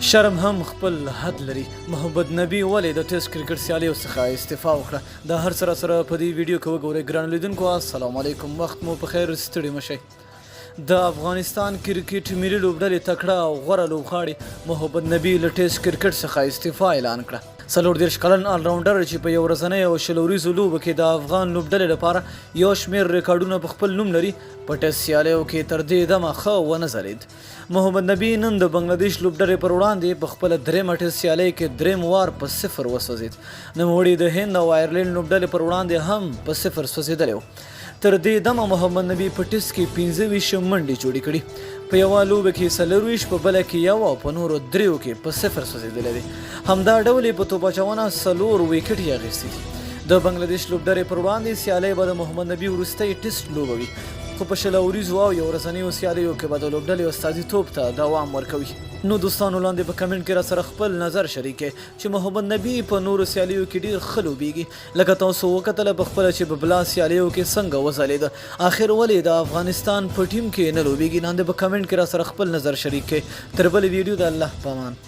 شرم هم خپل حد لري. محمد نبي ولې د ټیسټ کرکټ سیالیو څخه استعفا وکړه؟ دا هر څه راسره په دې ویډیو کې وګورئ. ګرانو لیدونکو السلام علیکم، وخت مو په خیر، ستړي مه شئ. د افغانستان کرکټ ملي لوبډلې تکړه او غوره لوبغاړي محمد نبي له ټیسټ کرکټ څخه استعفا اعلان کړه. 34 کلن الراونډر چې په یو ورځنۍ او 20 اوریزو لوبو کې د افغان لوبډلې لپاره یو شمېر ریکارډونه په خپل نوم لري، په ټیسټ سیالیو کې تر دې دمه ښه ونه ځلید. محمد نبي نن د بنګلادیش لوبډلې پر وړاندې په خپله درېیمه ټیسټ سیالۍ کې درېیم وار په صفر وسوځید. نوموړي د هند او آیرلینډ لوبډلې پر وړاندې هم په صفر سوځېدلی و. تر دې دمه محمد نبي په ټیسټ کې 25 منډې جوړې کړي. په یوه لوبه کې 24، په بله کې یو او په نورو دریو کې په صفر سوځېدلی دی. همدا ډول یې په توپ اچونه څلور ویکټې اخیستې دي. د بنګلادیش لوبډلې پر وړاندې سیالۍ به د محمد نبي وروستۍ ټیسټ لوبه وي. خو په 20 اوریزو او یو ورځنیو سیالیو کې به د لوبډلې استازیتوب ته دوام ورکوي. نو دوستانو لاندې په کمنټ کې راسره خپل نظر شریک کړئ چې محمد نبي په نورو سیالیو کې ډیر ښه لوبیږي، لکه تاسو وکتله په خپله چې په بلا سیالیو کې څنګه وځلیده، اخر ولې د افغانستان په ټیم کې نه لوبیږي؟ لاندې په کمنټ کې راسره خپل نظر شریک کړئ. تر بلې ویډیو د الله په امان.